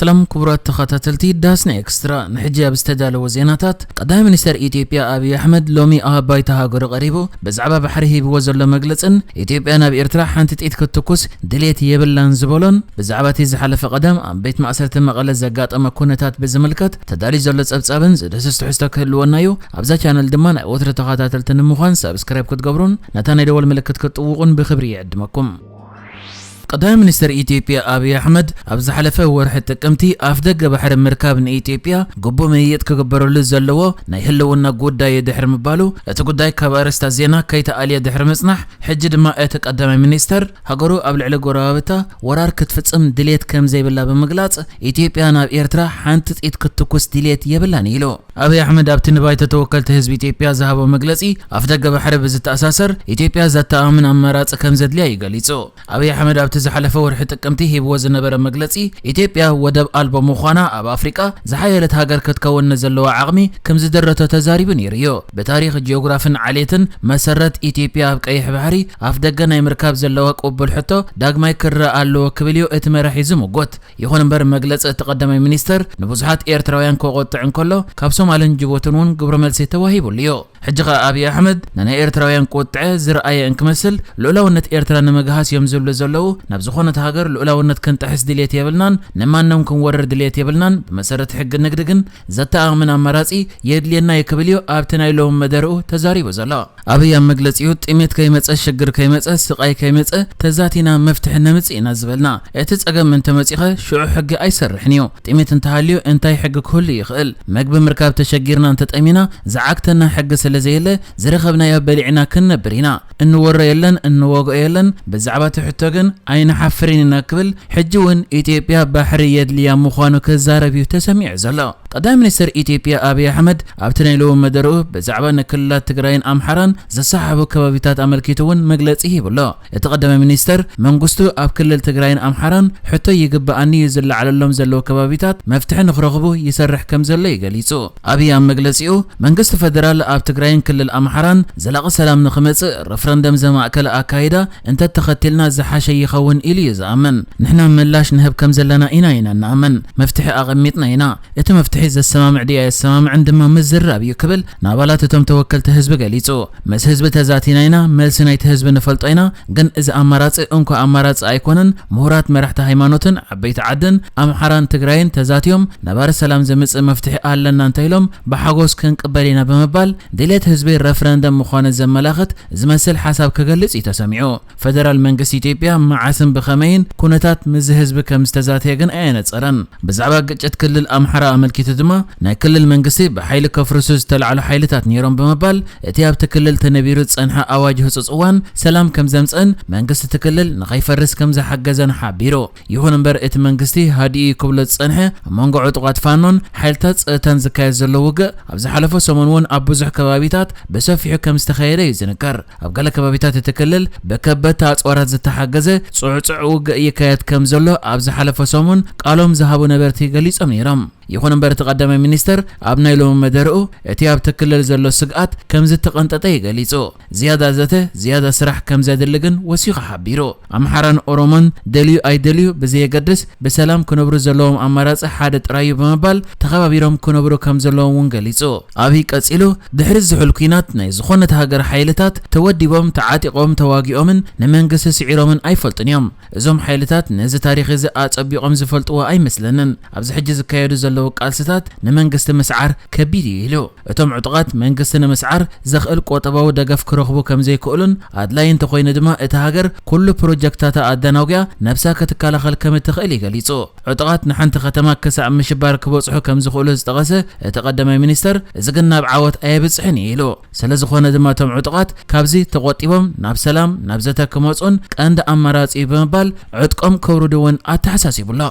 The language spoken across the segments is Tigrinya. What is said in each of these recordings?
ሰላም ክቡራት ተኸታተልቲ ዳስና ኤክስትራ፣ ንሕጂ ኣብ ዝተዳለወ ዜናታት፣ ቀዳማይ ሚኒስተር ኢትዮጵያ ኣብይ ኣሕመድ ሎሚ ኣብ ባይታ ሃገሩ ቀሪቡ ብዛዕባ ባሕሪ ሂብዎ ዘሎ መግለጽን ኢትዮጵያ ናብ ኤርትራ ሓንቲ ጥይት ክትትኩስ ድሌት የብላን ዝበሎን፣ ብዛዕባ እቲ ዝሓለፈ ቀዳም ኣብ ቤት ማእሰርቲ መቐለ ዘጋጠመ ኩነታት ብዝምልከት ተዳልዩ ዘሎ ጸብጻብን ዝድህስስ ትሕዝቶ ክህልወና እዩ። ኣብዛ ቻነል ድማ ናይ ወትሩ ተኸታተልቲ ንምዃን ሳብስክራይብ ክትገብሩን ነታ ናይ ደወል ምልክት ክትጥውቑን ብኽብሪ ይዕድመኩም። ቀዳማይ ሚኒስተር ኢትዮጵያ ኣብይ ኣሕመድ ኣብ ዝሓለፈ ወርሒ ጥቅምቲ ኣፍ ደገ ባሕሪ ምርካብ ንኢትዮጵያ ግቡእ ምይይጥ ክግበረሉ ዘለዎ ናይ ህልውና ጉዳይ ድሕሪ ምባሉ፣ እቲ ጉዳይ ካብ ኣርእስታት ዜና ከይተኣልየ ድሕሪ ምጽናሕ፣ ሕጂ ድማ እቲ ቀዳማይ ሚኒስተር ሃገሩ ኣብ ልዕሊ ጎረባብታ ወራር ክትፍጽም ድሌት ከም ዘይብላ ብምግላጽ፣ ኢትዮጵያ ናብ ኤርትራ ሓንቲ ጥይት ክትትኩስ ድሌት የብላን ኢሉ። ኣብይ ኣሕመድ ኣብቲ ንባይቶ ተወከልቲ ህዝቢ ኢትዮጵያ ዝሃቦ መግለጺ፣ ኣፍ ደገ ባሕሪ ብዝተኣሳሰር ኢትዮጵያ ዘተኣማምን ኣማራጺ ከም ዘድልያ እዩ ገሊጹ። ኣብይ ኣሕመድ ኣብቲ ዝሓለፈ ወርሒ ጥቅምቲ ሂብዎ ዝነበረ መግለጺ፣ ኢትዮጵያ ወደብ ኣልቦ ምዃና ኣብ ኣፍሪቃ ዝሓየለት ሃገር ክትከውን ንዘለዋ ዓቕሚ ከም ዝደረቶ ተዛሪቡ ነይሩ እዩ። ብታሪኽ፣ ጂኦግራፍን ዓሌትን መሰረት ኢትዮጵያ ኣብ ቀይሕ ባሕሪ ኣፍ ደገ ናይ ምርካብ ዘለዋ ቅቡል ሕቶ ዳግማይ ክረኣ ኣለዎ ክብል እዩ እቲ መራሒ ዝምጉት። ይኹን እምበር መግለጺ እቲ ቀዳማይ ሚኒስተር ንብዙሓት ኤርትራውያን ከቖጥዕ እንከሎ፣ ካብ ሶማልን ጅቡትን እውን ግብረ መልሲ ተዋሂቡሉ እዩ። ሕጂ ኸኣ ኣብይ ኣሕመድ ንናይ ኤርትራውያን ቁጥዐ ዝረኣየ እንክመስል፣ ልኡላውነት ኤርትራ ንምግሃስ እዮም ዝብሉ ዘለዉ። ናብ ዝኾነት ሃገር ልኡላውነት ክንጥሕስ ድልየት የብልናን፣ ንማንም ክንወርር ድልየት የብልናን። ብመሰረት ሕጊ ንግዲ ግን ዘተኣማምን ኣማራጺ የድልየና እዩ ክብል እዩ ኣብቲ ናይ ሎሚ መደርኡ ተዛሪቡ ዘሎ። ኣብይ ኣብ መግለጺኡ፣ ጥሜት ከይመጸ፣ ሽግር ከይመጸ፣ ስቓይ ከይመጸ ተዛቲና መፍትሒ ነምጽእ ኢና ዝበልና። እቲ ጸገም እንተመጺኸ ሽዑ ሕጊ ኣይሰርሕን እዩ። ጥሜት እንተሃልዩ እንታይ ሕጊ ክህሉ ይኽእል? መግቢ ምርካብ ተሸጊርና እንተጠሚና ዝዓግተና ሕጊ ስለ ዘየለ ዝረኸብናዮ በሊዕና ክንነብር ኢና። እንወሮ የለን፣ እንወግኦ የለን። ብዛዕባ እቲ ሕቶ ግን ኣይንሓፍርን ኢና ክብል ሕጂ እውን ኢትዮጵያ ባሕሪ የድልያ ምዃኑ ክዛረብ እዩ ተሰሚዑ ዘሎ። ቀዳማይ ሚኒስተር ኢትዮጵያ ኣብይ ኣሕመድ ኣብቲ ናይ ሎሚ መደርኡ ብዛዕባ ንክልላት ትግራይን ኣምሓራን ዘሰሓሕቡ ከባቢታት ኣመልኪቱ እውን መግለጺ ሂቡ ኣሎ። እቲ ቀዳማይ ሚኒስተር መንግስቱ ኣብ ክልል ትግራይን ኣምሓራን ሕቶ ይግብኣኒ እዩ ዝለዓለሎም ዘለዉ ከባቢታት መፍትሒ ንክረኽቡ ይሰርሕ ከም ዘሎ እዩ ገሊጹ። ኣብይ ኣብ መግለጺኡ መንግስቲ ፈደራል ኣብ ትግራይን ክልል ኣምሓራን ዘላቒ ሰላም ንክመጽእ ረፍረንደም ዘማእከለ ኣካይዳ እንተተኸቲልና ዝሓሸ ይኸውን ኢሉ እዩ ዝኣምን። ንሕና ምላሽ ንህብ ከም ዘለና ኢና ኢና እንኣምን። መፍትሒ ኣቐሚጥና ኢና። እቲ መፍትሒ ዘሰማምዕ ድዩ ኣየሰማምዕን ድማ ምዝራብ እዩ ክብል ንኣባላት እቶም ተወከልቲ ህዝቢ ገሊጹ። ምስ ህዝቢ ተዛቲና ኢና፣ መልሲ ናይቲ ህዝቢ ንፈልጦ ኢና፣ ግን እዚ ኣማራጺ እንኮ ኣማራጺ ኣይኮነን። ምሁራት መራሕቲ ሃይማኖትን ዓበይቲ ዓድን ኣምሓራን ትግራይን ተዛትዮም ነባሪ ሰላም ዘምጽእ መፍትሒ ኣለና እንተኢሎም ብሓጎስ ክንቅበል ኢና ብምባል ድሌት ህዝቢ ረፍረንደም ምዃኑ ዘመላኽት ዝመስል ሓሳብ ክገልጽ እዩ ተሰሚዑ። ፈደራል መንግስቲ ኢትዮጵያ መዓስን ብኸመይን ኩነታት ምስዚ ህዝቢ ከም ዝተዛተየ ግን ኣየነጸረን። ብዛዕባ ግጭት ክልል ኣምሓራ ኣመልኪቱ ድማ ናይ ክልል መንግስቲ ብሓይሊ ከፍርሱ ዝተላዕሉ ሓይልታት ነይሮም ብምባል እቲ ኣብቲ ክልል ተነቢሩ ዝጸንሐ ኣዋጅ ህጹጽ እዋን ሰላም ከም ዘምጽእን መንግስቲ እቲ ክልል ንኸይፈርስ ከም ዝሓገዘን ሓቢሩ። ይኹን እምበር እቲ መንግስቲ ሃዲኡ ክብሎ ዝጸንሐ ኣብ መንጎ ዕጡቓት ፋኖን ሓይልታት ጸጥታን ዝካየድ ዘሎ ውግእ ኣብ ዝሓለፈ ሰሙን እውን ኣብ ብዙሕ ከባቢታት ብሰፊሑ ከም ዝተኻየደ እዩ ዝንገር። ኣብ ገለ ከባቢታት እቲ ክልል ብከበድቲ ኣጽዋራት ዝተሓገዘ ጽዑጽዕ ውግእ ይካየድ ከም ዘሎ ኣብ ዝሓለፈ ሰሙን ቃሎም ዝሃቡ ነበርቲ ገሊጾም ነይሮም። ይኹን እምበር እቲ ቀዳማይ ሚኒስተር ኣብ ናይ ሎሚ መደርኡ እቲ ኣብቲ ክልል ዘሎ ስግኣት ከም ዝተቐንጠጠ እዩ ገሊጹ። ዝያዳ ዘተ፣ ዝያዳ ስራሕ ከም ዘድሊ ግን ወሲኹ ሓቢሩ። ኣምሓራን ኦሮሞን ደልዩ ኣይደልዩ ብዘየገድስ ብሰላም ክነብሩ ዘለዎም ኣማራጺ ሓደ ጥራይ እዩ ብምባል ተኸባቢሮም ክነብሩ ከም ዘለዎም እውን ገሊጹ። ኣብይ ቀጺሉ ድሕሪ ዝሑል ኲናት ናይ ዝኾነት ሃገር ሓይልታት ተወዲቦም፣ ተዓጢቖም፣ ተዋጊኦምን ንመንግስቲ ስዒሮምን ኣይፈልጡን እዮም። እዞም ሓይልታት ነዚ ታሪኽ እዚ ኣጸቢቖም ዝፈልጥዎ ኣይመስለንን። ኣብዚ ሕጂ ዝካየዱ ዘለዉ ቃልስታት ንመንግስቲ ምስዓር ከቢድ እዩ ኢሉ። እቶም ዕጡቓት መንግስቲ ንምስዓር ዘኽእል ቁጠባዊ ደገፍ ክረኽቡ ከም ዘይክእሉን ኣድላዪ እንተኾይኑ ድማ እታ ሃገር ኩሉ ፕሮጀክታታ ኣደናጒያ ነብሳ ክትከላኸል ከም እትኽእል እዩ ገሊጹ። ዕጡቓት ንሓንቲ ከተማ ክሳብ ምሽባር ክበጽሑ ከም ዝኽእሉ ዝጠቐሰ እቲ ቀዳማይ ሚኒስተር፣ እዚ ግን ናብ ዓወት ኣየብጽሕን እዩ ኢሉ። ስለ ዝኾነ ድማ እቶም ዕጡቓት ካብዚ ተቖጢቦም ናብ ሰላም፣ ናብ ዘተ ክመጹን ቀንዲ ኣማራጺ እዩ ብምባል ዕጥቆም ከውርዱ እውን ኣተሓሳሲቡ ኣሎ።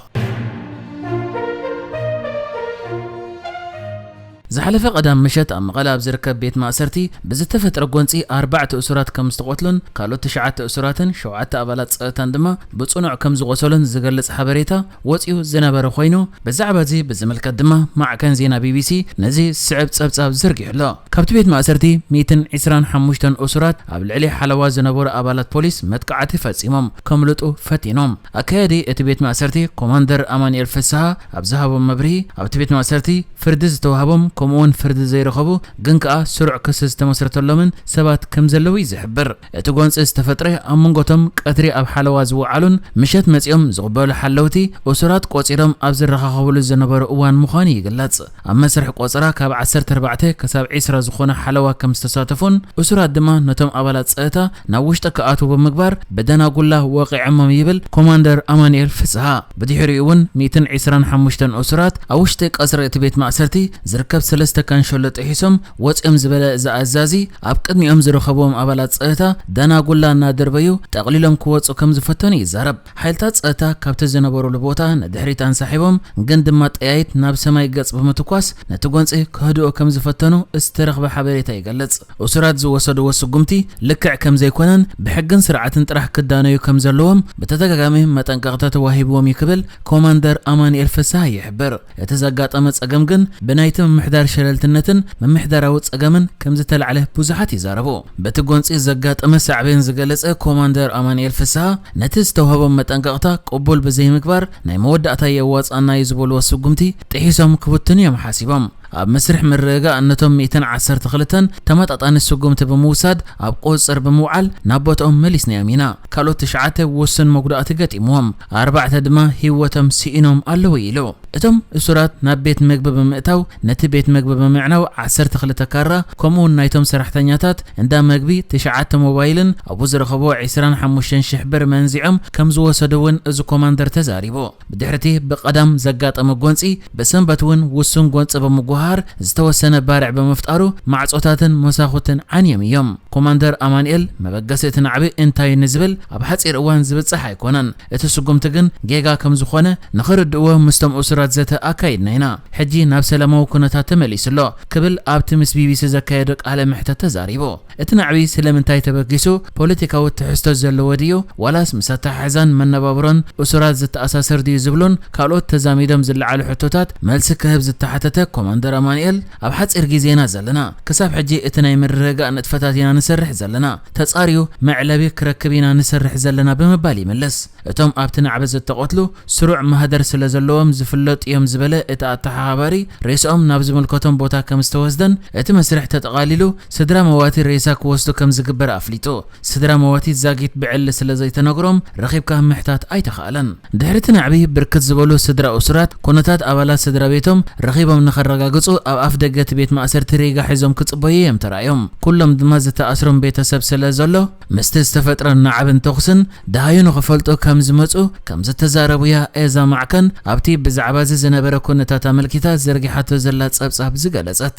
ዝሓለፈ ቀዳም ምሸት ኣብ መቐለ ኣብ ዝርከብ ቤት ማእሰርቲ ብዝተፈጥረ ጎንፂ ኣርባዕተ እሱራት ከም ዝተቐትሉን ካልኦት ትሽዓተ እሱራትን ሸውዓተ ኣባላት ፀጥታን ድማ ብፅኑዕ ከም ዝቖሰሉን ዝገልጽ ሓበሬታ ወፂኡ ዝነበረ ኮይኑ፣ ብዛዕባ እዚ ብዝምልከት ድማ ማዕከን ዜና ቢቢሲ ነዚ ዝስዕብ ጸብጻብ ዘርጊሑ ኣሎ። ካብቲ ቤት ማእሰርቲ ሚእትን ዕስራን ሓሙሽተን እሱራት ኣብ ልዕሊ ሓለዋ ዝነበሩ ኣባላት ፖሊስ መጥቃዕቲ ፈጺሞም ከምልጡ ፈቲኖም። ኣካያዲ እቲ ቤት ማእሰርቲ ኮማንደር ኣማኑኤል ፍስሃ ኣብ ዝሃቦ መብርሂ፣ ኣብቲ ቤት ማእሰርቲ ፍርዲ ዝተዋህቦም ከምኡውን ፍርዲ ዘይረኸቡ ግን ከኣ ስሩዕ ክሲ ዝተመስረተሎምን ሰባት ከም ዘለዉ እዩ ዝሕብር። እቲ ጎንፂ ዝተፈጥረ ኣብ መንጎቶም ቀትሪ ኣብ ሓለዋ ዝወዓሉን ምሸት መፂኦም ዝቕበሉ ሓለውቲ እሱራት ቆፂሮም ኣብ ዝረኻኸብሉ ዝነበሩ እዋን ምዃኑ ይግለጽ። ኣብ መስርሕ ቆጸራ ካብ ዓሰርተ ኣርባዕተ ክሳብ ዕስራ ዝኾነ ሓለዋ ከም ዝተሳተፉን እሱራት ድማ ነቶም ኣባላት ጸጥታ ናብ ውሽጢ ክኣትዉ ብምግባር ብደናጉላ ወቒዖሞም ይብል ኮማንደር ኣማኑኤል ፍስሃ። ብድሕሪኡ እውን ሚእትን ዕስራን ሓሙሽተን እሱራት ኣብ ውሽጢ ቀጽሪ እቲ ቤት ማእሰርቲ ዝርከብ ሰለስተ ካንሸሎ ጥሒሶም ወጺኦም ዝበለ እዚ ኣዛዚ፣ ኣብ ቅድሚኦም ዝረኸብዎም ኣባላት ጸጥታ ደናጉላ እናደርበዩ ጠቕሊሎም ክወጹ ከም ዝፈተኑ ይዛረብ። ሓይልታት ጸጥታ ካብቲ ዝነበሩሉ ቦታ ንድሕሪት ኣንሳሒቦም፣ ግን ድማ ጠያይት ናብ ሰማይ ገጽ ብምትኳስ ነቲ ጎንጺ ከህድኦ ከም ዝፈተኑ ዝተረኽበ ሓበሬታ ይገልጽ። እሱራት ዝወሰድዎ ስጉምቲ ልክዕ ከም ዘይኮነን ብሕግን ስርዓትን ጥራሕ ክዳነዩ ከም ዘለዎም ብተደጋጋሚ መጠንቀቕታ ተዋሂብዎም እዩ ክብል ኮማንደር ኣማኑኤል ፍስሃ ይሕብር። እቲ ዘጋጠመ ጸገም ግን ብናይቲ ምምሕዳር ሸለልትነትን ምምሕዳራዊ ጸገምን ከም ዝተላዕለ ብዙሓት ይዛረቡ። በቲ ጎንጺ ዘጋጠመ ሳዕቤን ዝገለጸ ኮማንደር ኣማኑኤል ፍስሃ፣ ነቲ ዝተዋህቦም መጠንቀቕታ ቅቡል ብዘይምግባር፣ ናይ መወዳእታ የዋጽኣና እዩ ዝበልዎ ስጉምቲ ጥሒሶም ክብትኑ እዮም ሓሲቦም። ኣብ መስርሕ ምርግጋእ ነቶም ሚእትን ዓሰርተ ክልተን ተመጣጣኒ ስጉምቲ ብምውሳድ ኣብ ቁጽጽር ብምውዓል ናብ ቦትኦም መሊስናዮም ኢና። ካልኦት ትሽዓተ ውሱን መጉዳእቲ ገጢምዎም፣ ኣርባዕተ ድማ ህይወቶም ስኢኖም ኣለዉ ኢሉ። እቶም እሱራት ናብ ቤት መግቢ ብምእታው ነቲ ቤት መግቢ ብምዕናው ዓሰርተ ክልተ ካራ ከምኡውን ናይቶም ሰራሕተኛታት እንዳ መግቢ ትሽዓተ ሞባይልን ኣብኡ ዝረኸብዎ ዕስራን ሓሙሽተን ሽሕ ብር መንዚዖም ከም ዝወሰዱ እውን እዚ ኮማንደር ተዛሪቡ። ብድሕርቲ ብቐዳም ዘጋጠመ ጎንጺ ብሰንበት እውን ውሱን ጎንጺ ብምጉሃር ዝተወሰነ ባርዕ ብምፍጣሩ ማዕጾታትን መሳኹትን ዓንዮም እዮም። ኮማንደር ኣማኑኤል መበገሲ እቲ ናዕቢ እንታይ ንዝብል ኣብ ሓጺር እዋን ዝብጻሕ ኣይኮነን። እቲ ስጉምቲ ግን ጌጋ ከም ዝኾነ ንኽርድእዎ ምስቶም እሱራት ዘተ ኣካይድና ኢና። ሕጂ ናብ ሰላማዊ ኩነታት ተመሊሱ ኣሎ ክብል ኣብቲ ምስ ቢቢሲ ዘካየዶ ቃለ መሕተት ተዛሪቡ። እቲ ናዕቢ ስለምንታይ ተበጊሱ ፖለቲካዊ ትሕዝቶ ዘለዎ ድዩ ዋላስ ምስ ኣተሓሕዛን መነባብሮን እሱራት ዝተኣሳሰር ድዩ ዝብሉን ካልኦት ተዛሚዶም ዝለዓሉ ሕቶታት መልሲ ክህብ ዝተሓተተ ኮማንደር ኣማኑኤል ኣብ ሓጺር ግዜና ዘለና። ክሳብ ሕጂ እቲ ናይ ምርግጋእ ንጥፈታት ኢና ንሰርሕ ዘለና። ተጻርዩ መዕለቢ ክረክብ ኢና ንሰርሕ ዘለና ብምባል ይምልስ። እቶም ኣብቲ ናዕቢ ዝተቐትሉ ስሩዕ ማህደር ስለ ዘለዎም ዝፍለጡ እዮም ዝበለ እቲ ኣተሓባባሪ፣ ሬስኦም ናብ ዝምልከቶም ቦታ ከም ዝተወስደን እቲ መስርሕ ተጠቓሊሉ ስድራ መዋቲ ሬሳ ክወስዱ ከም ዝግበር ኣፍሊጡ። ስድራ መዋቲ ዛጊት ብዕሊ ስለ ዘይተነግሮም ረኺብካ ምሕታት ኣይተኻእለን። ድሕሪ እቲ ናዕቢ ብርክት ዝበሉ ስድራ እሱራት ኩነታት ኣባላት ስድራ ቤቶም ረኺቦም ንኸረጋግጹ ኣብ ኣፍ ደገ እቲ ቤት ማእሰርቲ ሪጋ ሒዞም ክጽበዩ እዮም ተራእዮም። ኩሎም ድማ ዝተኣስሮም ቤተሰብ ስለ ዘሎ ምስቲ ዝተፈጥረ ናዕብን ተኹስን ደሃዩ ንኽፈልጡ ከም ዝመጹ ከም ዝተዛረቡያ እዛ ማዕከን ኣብቲ ብዛዕባ እዚ ዝነበረ ኩነታት ኣመልኪታ ዘርጊሓቶ ዘላ ጸብጻብ ዝገለጸት።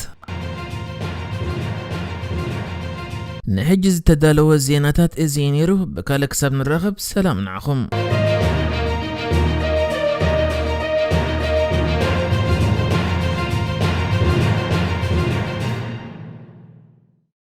ንሕጂ ዝተዳለወ ዜናታት እዚ እዩ ነይሩ። ብካልእ ክሳብ ንራኸብ ሰላም ንዓኹም።